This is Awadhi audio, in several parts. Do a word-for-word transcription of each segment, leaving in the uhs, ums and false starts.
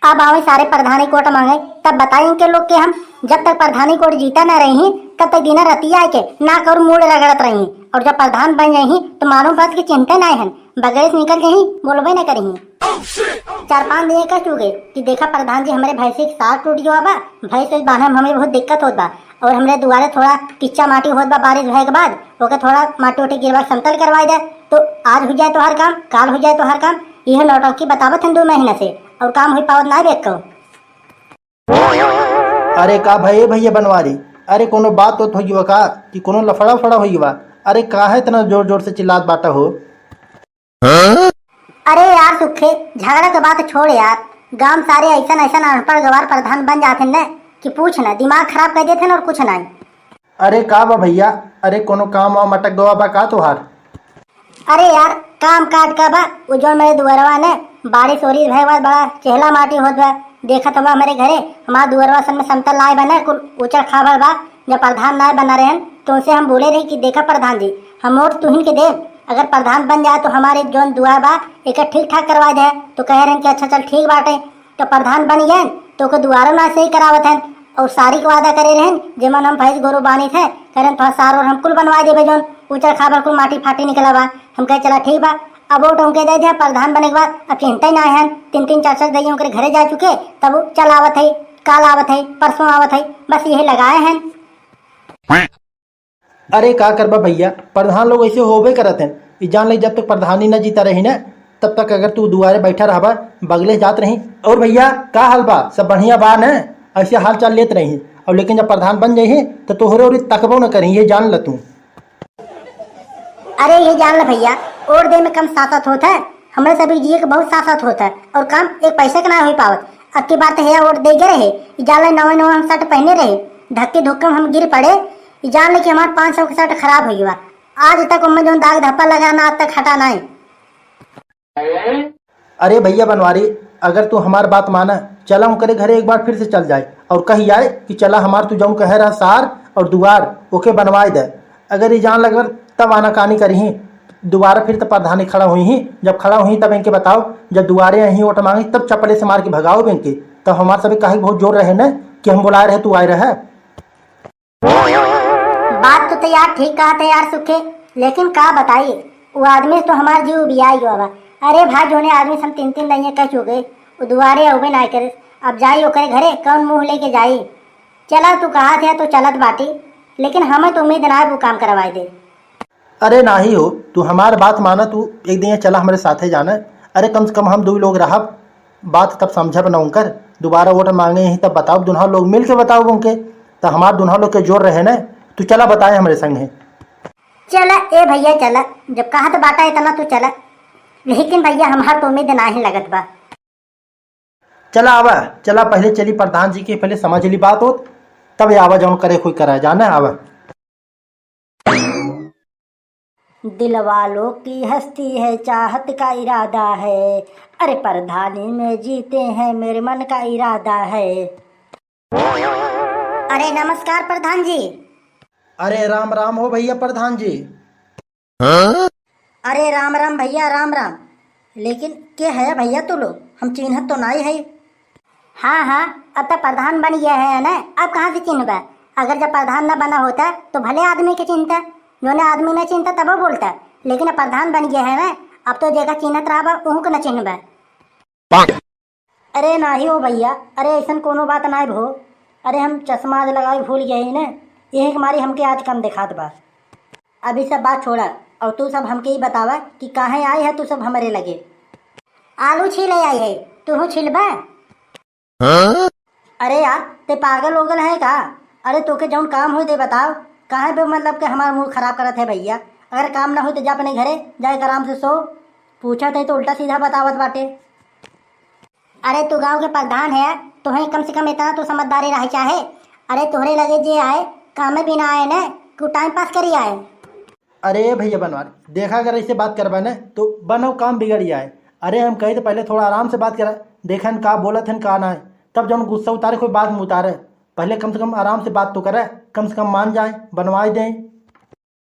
अब आवे सारे प्रधानी कोट मांगे, तब बताई इनके लोग के हम, जब तक प्रधानी कोट जीता ना रही, तब तक दिना रतिया आके नाक और मूड़ रगड़त रही, और जब प्रधान बन जाही, तो मानो बात की चिंता ना है, बगले से निकल जाही, बोलबे ना करी। चार पाँच दिन कह चुके कि देखा प्रधान जी, हमरे भैंसी के सार टूट गवा बा, भैंस वैस बांधे में हमें बहुत दिक्कत होत बा, और हमरे दुआरे थोड़ा किच्चा माटी होत बा, बारिश भए के बाद ओके थोड़ा माटी उटी गिरवा के समतल करवाई दे, तो आज हो जाए तोहार काम, काल हो जाए तोहार काम। यह नौटंकी बतावत हन दो महीना से, और काम हो पावत ना बेको। अरे का भए भैया बनवारी, अरे कोनो बात तो होई बा का, कि कोनो लफड़ा फड़ा होई बा? अरे काहे इतना जोर जोर से चिल्लात बाटा हो? अरे यार सुखे, झगड़ा के बात छोड़ यार, गांव सारे ऐसन ऐसन अनपढ़ गवार प्रधान बन जाते हैं न कि पूछ ना, दिमाग खराब कर देते हैं और कुछ नहीं। अरे का बा भैया, अरे कोनो काम वाम अटक गवा बा का तोहार? अरे यार, काम काट का बा, वो जो मेरे दुआरवा ने बारिश ओरिश भए बाद बड़ा चेहला माटी होत बा, देखत हवा हमरे घरे, हमार दुआरवा सन में समतल नाय बने, कुल उचड़ खाबड़ बा। जब प्रधान नाय बना रहन, तो उनसे हम बोले रही कि देखा प्रधान जी, हम वोट तुहिन के देब, अगर प्रधान बन जाए तो हमारे जौन दुआर बा, एकर ठीक ठाक करवा दे। तो कहे रहन कि अच्छा चल ठीक बाटे। तो प्रधान बन गए, तो ओके दुआरो ना सही करावत हन, और सारी के वादा करे रहन, जेमन हम भैंस गोरू बानी थे, करें तो सार और हम कुल बनवा देबे, जौन उचड़ खाबड़ कुल माटी फाटी निकला बा। हम कहे चला ठीक बा। अब वोट उनके दे दिया, प्रधान बने के बाद अब चिंता ही ना है, तीन तीन चार चार दही ओकरे घरे जा चुके, तब वो चल आवत है, काल आवत है, परसों आवत है, बस यही लगाए हैं। अरे का करबा भैया, प्रधान लोग ऐसे होबे करत हैं। ई जान ले, जब तक प्रधानी न जीता रही न, तब तक अगर तू दुआरे बैठा रहबा, बगले जात रही। और भैया, का हाल बा? सब बढ़िया बा न? ऐसे हाल चाल लेत रही। और लेकिन जब प्रधान बन जाई, तो तोहरे ओरी तकबो न करी, ये जान ल तू। अरे ये जान ल भैया, और दे में कम सासत होत है, हमरे सभी जिए के बहुत सासत होत है, और काम एक पैसे के ना हो पावत। अब की बार तो हेया वोट दे गए रहे, ई जान ले नवे नवे हम शर्ट पहने रहे, धक्के धुक्कम हम गिर पड़े, ई जान ले कि हमार पाँच सौ के शर्ट खराब हो गया। आज तक उनमें जौन दाग धब्बा लगा ना, आज तक हटा नाई। अरे भैया बनवारी, अगर तू हमार बात माना, चला उनकरे घरे एक बार फिर से चल जाए और कही आए कि चला हमार तू जौन कहे रहा सार और दुआर ओके बनवाए दे। अगर ये जान लगर तब आनाकानी करिही, दोबारा फिर तो प्रधानी खड़ा हुई ही, जब खड़ा हुई तब इनके बताओ, जब दुआरे आई वोट मांगी तब चपले से मार के भगाओ इनके। तब हमार सभी कहे के बहुत जोर रहे न कि हम बुलाए रहे, तू आए रहे। बात तो, तो यार ठीक कहत है यार सुखे, लेकिन का बताई, वो आदमी तो हमार जीव बियाई गवा बा। अरे भाई, जोने आदमी से हम तीन तीन दहिया कह चुके, वो दुआरे अउबे ना करे। अब जाई ओकरे घरे, कौन मुंह लेके जाई? चला तू कहत है तो चलत बाटी, लेकिन हमें तो उम्मीद ना है वो काम करवाई दे। अरे नाही हो, तू हमार बात माना, तू एक दिन चला हमरे साथे जाना। अरे कम से कम हम दो लोग रहब, बात तब समझब ना उनकर। दोबारा वोट मांगे ही तब बताओ, दुन्हा लोग मिल के बताओ उनके, तो हमार दुन्हा लोग के जोर रहे ना। तू चला बताए हमरे संग है। चला ए भैया चला, जब कहत बाटा इतना तो चला, लेकिन भैया हमार तो उम्मीद नाही लगत बा। चला आवा, चला पहले चली प्रधान जी के पहले समझ ली बात होत, तब आवा जौन करे कोई करा जाना आवा। दिल वालों की हस्ती है, चाहत का इरादा है। अरे प्रधानी में जीते हैं, मेरे मन का इरादा है। अरे नमस्कार प्रधान जी। अरे राम राम हो भैया प्रधान जी। अरे राम राम भैया, राम राम। लेकिन के है भैया तू लोग? हम चिन्हत तो नाई है। हाँ, हाँ, अब तो प्रधान बन गया है ना, अब कहाँ से चिन्हबा? अगर जब प्रधान न बना होता तो भले आदमी के चिन्हता, जोने आदमी न चिन्हता तबो बोलता, लेकिन अब प्रधान बन गया है ना, अब तो जेका चिन्हत रहबा ओहू के न चिन्हबा। अरे नाही हो भैया, अरे ऐसन कोनो बात नाही भो। अरे हम चश्मा आज लगावे भूल गए ही ने, यही के मारी हमके आज कम देखात बा। अभी सब बात छोड़ा, और तू सब हमके ही बतावा कि काहे आए है तू सब हमरे लगे। आलू छीले आई है, तू छीलबा? अरे यार, ते पागल ओगल है का? अरे तोके जौन काम होई दे बताओ, काहे बे मतलब के हमार मूड खराब करत है भैया? अगर काम ना होई तो जा अपने घरे, जाके आराम से सो। पूछत है तो उल्टा सीधा बतावत बाटे। अरे तू गांव के प्रधान है, तोहे कम से कम इतना तो समझदारी रहे चाहे। अरे तोहरे लगे जे आए, कामे बिना आए न, कि टाइम पास करी आए। अरे भैया बनवार, देखा अगर ऐसे बात करबा न तो बनो काम बिगड़ जाए। अरे हम कही तो पहले थोड़ा आराम से बात करा, देखन का बोलत हन का ना है, तब जौन गुस्सा उतारे कोई बात में उतारे। पहले कम से कम आराम से बात तो करे, कम से कम मान जाए, बनवाए दें।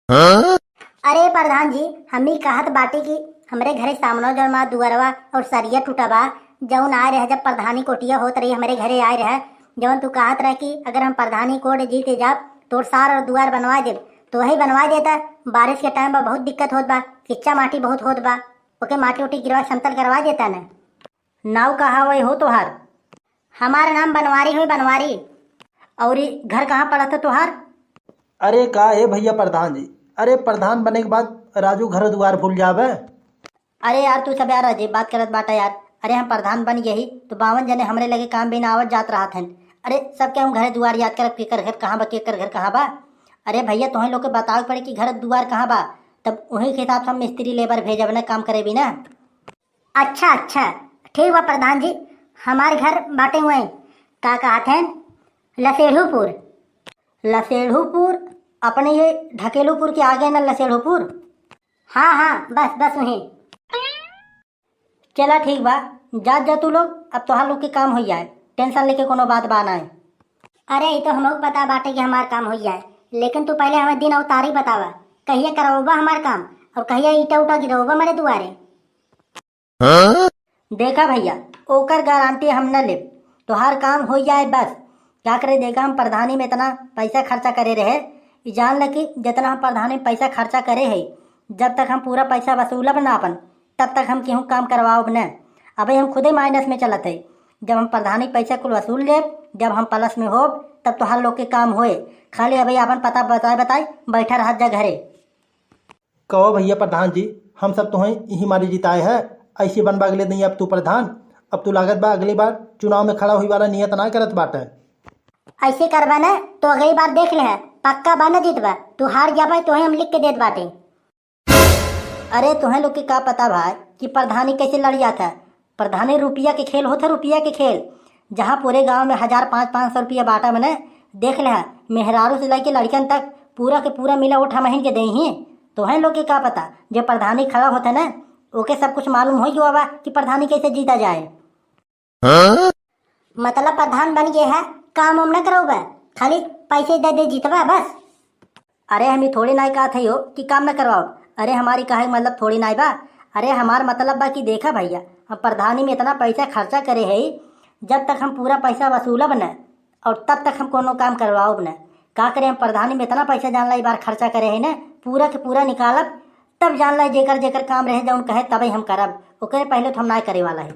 अरे प्रधान जी, हम ही कहत बाटी कि हमरे घरे सामने जौन मा दुआरवा और सरिया टूटा बा, जौन आए रहे, जब प्रधानी कोटिया होत रही, हमरे घरे आए रहे, जौन तू कहत रहे कि अगर हम प्रधानी कोट जीते जाब, तोर सार और दुआर बनवा देब, तो वही बनवा देता। बारिश के टाइम बा, बहुत दिक्कत होत बा, किच्चा माटी बहुत होत बा, ओके माटी उटी गिरवा समतल करवा देता न। नाव का हवे हो तोहार? हमार नाम बनवारी होई, बनवारी। और ई घर कहाँ पड़त है तोहार? अरे का ए भैया प्रधान जी, अरे प्रधान बने के बाद राजू घर दुआर भूल जाबे। अरे यार, तू सब यार अजीब बात करत बाटा यार। अरे हम प्रधान बन गए ही तो बावन जने हमरे लगे काम बिना आवत जात रहत हन। अरे सबके हम घरे दुआर याद करब, केकर घर कहाँ बा, केकर घर कहाँ बा। अरे भैया, तोहें लोग के बतावे के पड़े कि घर दुआर कहाँ बा, तब वही के हिसाब से हम मिस्त्री लेबर भेजब ना काम करे बिना। अच्छा अच्छा, ठीक बा प्रधान जी, हमार घर बाटे हुए, का कहत हैं, लसेढ़ूपुर। लसेढ़ूपुर? अपने ये ढकेलूपुर के आगे ना लसेढ़ूपुर? हाँ हाँ, बस बस वहीं। चला ठीक बा, जात जा तू लोग, अब तोहार लोग के काम हो जाए, टेंशन लेके कोनो बात बा ना। अरे ई तो हमको पता बाटे कि हमार काम हो जाए, लेकिन तू पहले हमें दिन और तारीख बतावा, कहिए करवाबा हमार काम और कहिए ईटा उटा गिरवाबा मेरे दुआरे। देखा भैया, ओकर गारंटी हम न लेब, तोहार काम हो जाए बस। का करे, देखा हम प्रधानी में इतना पैसा खर्चा करे रहे, ई जान ल कि जितना हम प्रधानी में पैसा खर्चा करे है, जब तक हम पूरा पैसा वसूलब ना अपन, तब तक हम केहू काम करवाओब न। अबे हम खुदे माइनस में चलत है, जब हम प्रधानी पैसा कुल वसूल लेब, जब हम प्लस में होब, तब तोहार लोग के काम होए। खाली अबे अपन पता बताए बताए बैठा रहत जा घरे। कहो भैया प्रधान जी, हम सब तोहें यही मारी जिताए है, ऐसे बनबा अगले दिन अब तू प्रधान, अब तू लागत बा अगली बार चुनाव में खड़ा हुई वाला नियत ना करत बाटे। ऐसे करबा न तो अगली बार देख ले, पक्का बा न जीतबा, तू हार जाबा तोहें हम लिख के देत बाटे। अरे तोहें लोग के का पता भाई कि प्रधानी कैसे लड़ जात है, प्रधानी रुपया के खेल होत है, रुपया के खेल। जहाँ पूरे गांव में हजार पाँच, पाँच सौ रुपया बांटा मने, देख ले, मेहरारू से लेके लड़कन तक पूरा के पूरा मिला वोट हमहिन के देही। तोहें लोग के का पता, जो प्रधानी खड़ा होत है ना, ओके सब कुछ मालूम हो गया बा कि प्रधानी कैसे जीता जाए। मतलब प्रधान बन गए है, काम वाम न करौबे, खाली पैसे दे दे जीतबा बस। अरे हम ई थोड़ी नाई कहत है हो कि काम न करवाओ। अरे हमारी कहे के मतलब थोड़ी नाई बा। अरे हमार मतलब बा कि देखा भैया, हम प्रधानी में इतना पैसा खर्चा करे है, जब तक हम पूरा पैसा वसूलब न और तब तक हम कोनो काम करवाओब न। का करे, हम प्रधानी में इतना पैसा जान ला ई बार खर्चा करे है न, पूरा के पूरा निकालब, तब जान ला जेकर जेकर काम रहे जौन कहे तबे हम करब, ओकरे पहले तो हम नाई करे वाला है।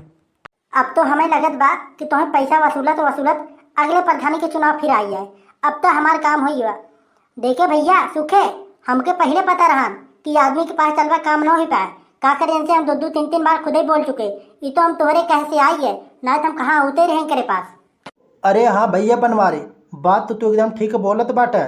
अब तो हमें लगत बा कि तोहें पैसा वसूलत वसूलत अगले प्रधानी के चुनाव फिर आई है। अब तो हमार काम होई बा। देखे भैया सुखे, हमके पहले पता रहन कि आदमी के पास चलबा काम न हो पाए। का करे, इनसे हम दो दो तीन तीन बार खुदे बोल चुके। ई तो हम तोहरे कहे से आई है, ना तो हम कहाँ होते रहे करे पास। अरे हाँ भैया बनवारी, बात तो तू एकदम ठीक बोलत बाटे।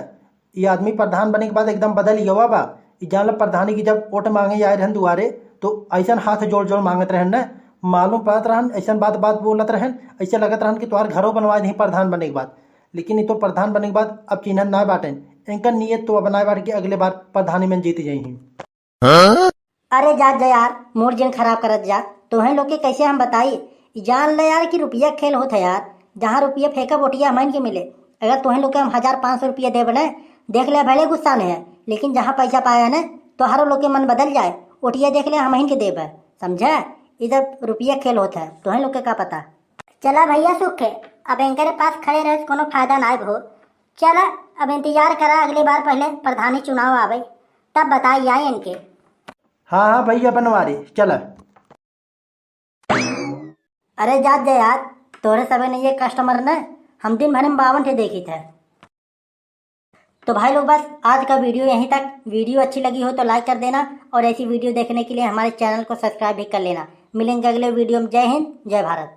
ई आदमी प्रधान बने के बाद एकदम बदल गवा बा। ई जान ल प्रधानी की जब वोट मांगे आए रहन दुआरे, तो ऐसन हाथ जोड़ जोड़ मांगत रहन न, मालूम पड़त रहन, ऐसन बात बात बोलत रहन, ऐसे लगत रहन कि तोहार घरो बनवा दही प्रधान बने के बाद। लेकिन ई तो प्रधान बने के बाद अब चिन्हन ना बाटेन। इनकर नीयत तो अब ना बाटे कि अगले बार प्रधानी में जीत जाई। अरे जा, जा यार, मूड जिन खराब करत जा। तोहें लोग के कैसे हम बताई? ई जान ले यार कि रुपया खेल होत है यार। जहाँ रुपया फेंकब, ओटिया हमन के मिले। अगर तोहें लोग के हम हजार पाँच सौ रुपया देब न, देख ले, भले गुस्सा नहीं है, लेकिन जहाँ पैसा पाया न, तोहरो लोग के मन बदल जाए। ओटिया देख ले, हमहिन के देब है, समझे? ई जब रुपया खेल होत है, तोहें लोग के का पता। चला भैया सुखे, अब इनकरे पास खड़े रहे से कोनो फायदा ना हो। चला, अब इंतजार करा, अगली बार पहले प्रधानी चुनाव आवे, तब बताई जाए इनके। हाँ हाँ भैया बनवारी, चला। अरे जात जा यार, तोहरे सबे नहीं ये कस्टमर न, हम दिन भर में बावन ठे देखी थे। तो भाई लोग, बस आज का वीडियो यहीं तक। वीडियो अच्छी लगी हो तो लाइक कर देना और ऐसी वीडियो देखने के लिए हमारे चैनल को सब्सक्राइब भी कर लेना। मिलेंगे अगले वीडियो में। जय हिंद, जय भारत।